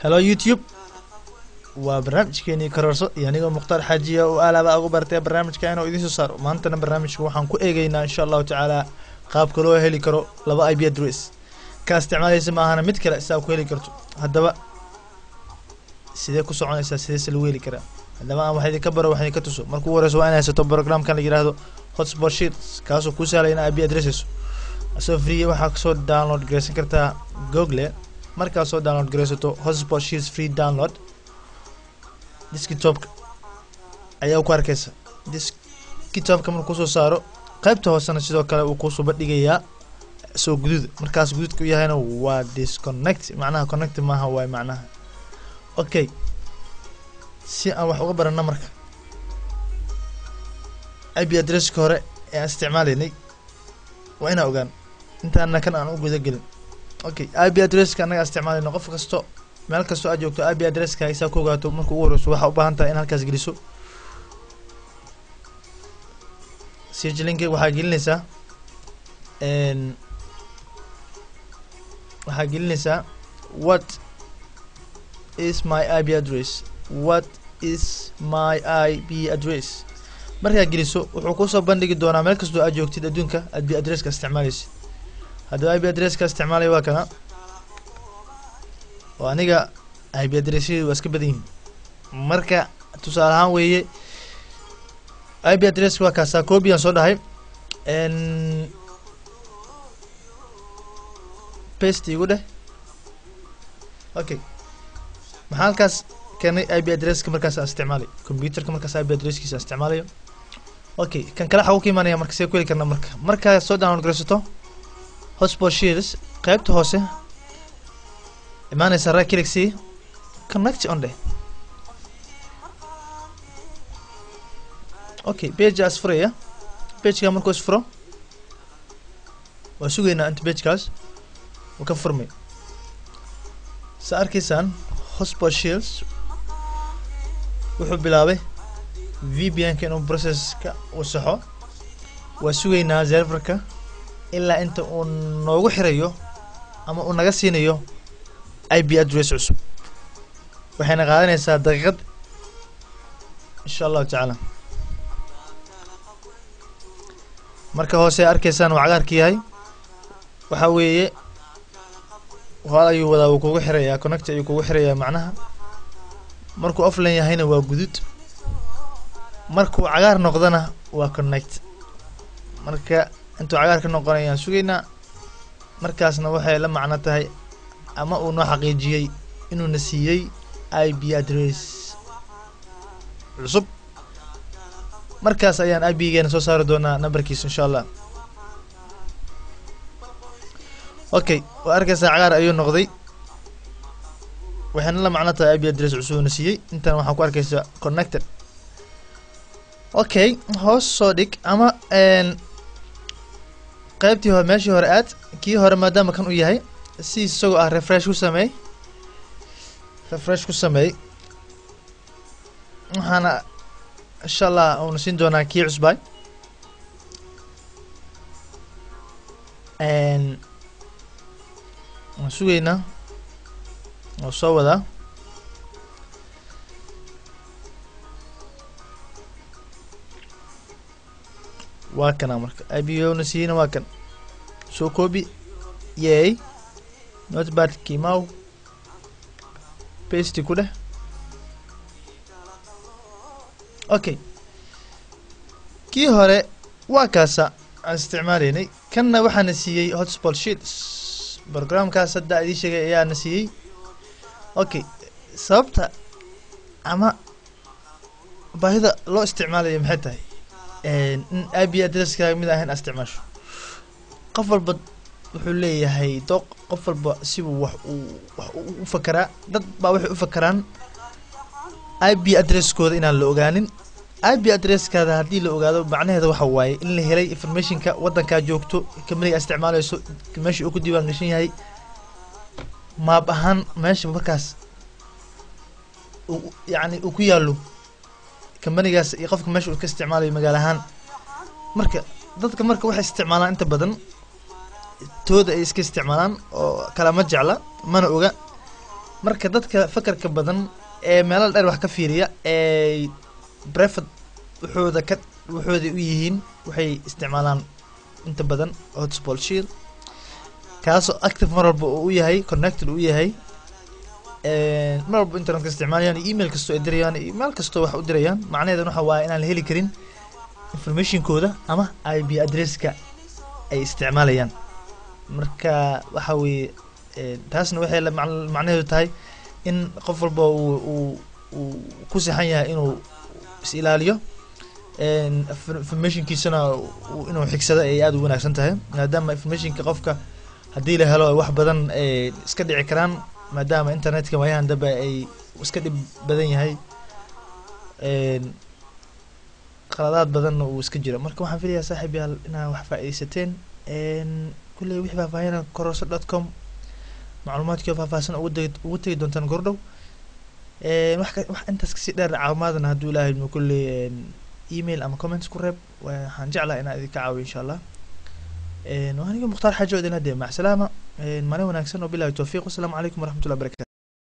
Hello YouTube, waa barnaamijkeenii Kororso iyo anigoo Mukhtaar Xaajiya oo aalaba ugu bartay barnaamijka inuu idiin soo saaro. Maantana barnaamijka waxaan ku eegeynaa insha Allahu tacaala qaabka loo heli karo laba IP address kaa isticmaalaysa maahana mid kale saa ku heli karto. Haddaba sidee ku soconaysaa, sideese lagu heli karaa? Haddaba aan wax idinka baro, wax idinka tuso. Marka ugu horeyso waa in haysato programkan la yiraahdo Hotspot Shields, kaasoo kuu sahlaya in IP address hayso asoo free. Waxaa kasoo download gareysan kartaa Google. Markaad soo download gareysato Hotspot Shields free download, desktopka ayaa ku arkeysa. Desktopka markuu kusoo saaro, qaybta hoosena sidoo kale uu kusoo bandhigayaa soo guduud. Markaas guduudka u yahayna waa disconnect, macnaha connect maaha waay macnaha. Okay, si aan wax uga barana marka IP addresska hore ee aan isticmaalaynay waa inaan ogaan intaana kan aan u guda gelin. Okay, IP addresska annaga isticmaalayno, qof kasto meel kastoo aad joogto IP addresska isaa ku ogaato. Marka ugu horeyso waxaa u baahan tahay in halkaas geliso search link. Waxaa gelinaysaa, waxaa gelinaysaa "What is my IP address?" "What is my IP address?" Markaa geliso wuxuu kusoo bandhigi doonaa meel kastoo aad joogtid adduunka IP addresska isticmaalaysid. Haddaba IP addresska isticmaalaya waa kana, oo aniga IP addressyadu waa iska badan yihiin. Marka tusaale ahaan weeye, IP addresska waa kaasaa. Copy aan soo dhahay, paste igu dheh. Okay, maxaa halkaas keenay? IP addresska markaas aan isticmaalay computerka, markaas IP addresskiisa aan isticmaalayo. Okay, kan kale xagu ka imaanaya marka, see ku heli karna? Marka markaad soo download garaysato Hotspot Shields, qaybta hoose imaanaysa, right click c, connect on dheh. Okay, page as furaya. Pageka markuu isfuro waa sugaynaa inta pagekaas uu ka furmay. Sa arkaysaan, Hotspot Shields wuxuu bilaabay VPN-ka inuu processka uu saxo. Waa sugaynaa serverka ilaa inta uu noogu xirayo ama uu naga siinayo IP address cusub. Waxayna qaadanaysaa daqiiqad insha Allahu tacaala. Marka hoose arkaysaan uu cagaarka yahay, waxa weeye hool ayuu wadaa, wuu kugu xirayaa, connect ayuu kugu xirayaa macnaha. Markuu offline yahayna waa guduud, markuu cagaar noqdona waa connect. Marka intuu cagaar ka noqonayaan sugaynaa. Markaasna waxay la macno tahay ama uu noo xaqiijiyey inuuna siiyey IP address cusub. Markaas ayaan IP geena soo saari doonaa numberkiisa insha Allah. Okay, waa arkaysaa cagaar ayuu noqday, waxayna la macno tahay IP address cusub uuna siiyey. Intan waxaan ku arkaysaa connected. Okay, hoos soo dhig ama qaybtii hore, meeshii hore aad kii hore, maadaama kan uu yahay si isagoo ah refresh ku sameey, refresh ku sameey. Waxaana insha Allah uuna siin doonaa kii cusbaay. Waan sugaynaa oo soo wadaa. Waa kana marka IP na siiyeyna waa kan. Soo copy yay, notepad kimaw, paste ku dheh. Okay, kii hore waa kaasa aan isticmaalaynay, kanna waxaana siiyey Hotspot Shields programkaas hadda idiin sheegay ayaana siiyey. Okay, sababta ama baahida loo isticmaalayo maxay tahay in IP addresskaaga mid ahayn aad isticmaasho? Qof walba wuxuu leeyahay dooq, qof walba sibuu wax uu wax u fakeraa. Dad baa waxay u fakeraan IP addresskooda inaan la ogaanin. IP addresskaada haddii la ogaado, macnaheeda waxa waaye in la helay informationka waddankaa joogto, companyga aad isticmaalayso, meesha uu ku diiwaan gashan yahay, maab ahaan meesha markaas uu yacni uu ku yaallo companygaas iyo qofka meesha uu ka isticmaalayo magaalo ahaan. Marka dadka marka waxay isticmaalaan inta badan tooda ay iska isticmaalaan oo kala ma jecla mana oga. Marka dadka fakarka badan ee meelo dheer wax ka fiiriya ee private wuxooda ka waxooda u yihiin, waxay isticmaalaan inta badan Hotspot Shield, kaasoo active mar walba uu u yahay, connected u yahay, mar walba internetka isticmaalayaan iyo email kastoo ay dirayaan iyo meel kastoo wax u dirayaan. Macnaheedan waxa waaye inaan la heli karin informationkooda ama IP addresska ay isticmaalayaan. Marka waxa weeye, taasna waxay macnaheedu tahay in qof walba uu ku saxan yahay inuu is ilaaliyo, informationkiisana inuu xigsado ay aada u wanaagsan tahay, maadaama informationka qofka haddii la helo wax badan ay iska dhici karaan, maadaama internetka waayahan dambe ay iska dhib badan yahay, qaladaad badanna uu iska jiro. Marka waxaan filayaa, saaxiib yaal, inaa wax faa'iidaysateen. Kulley wixii faahfaahina kororso.com macluumaadkii oo faahfaahsan ugu tegi doontaan gordhow. Wax ka wax intaas kasii dheer caawimaadna, hadduu Ilaahay idmo, kulley email ama comments ku reeb. Waxaan jeclahay inaan idinka caawiyo, insha Allah. Waa aniga Mukhtaar Xaajo idin hadee. Mac salaama, maalin wanaagsan oo bilahi towfiiq. Wasalaamu calaykum waraxmatullahi barakatu.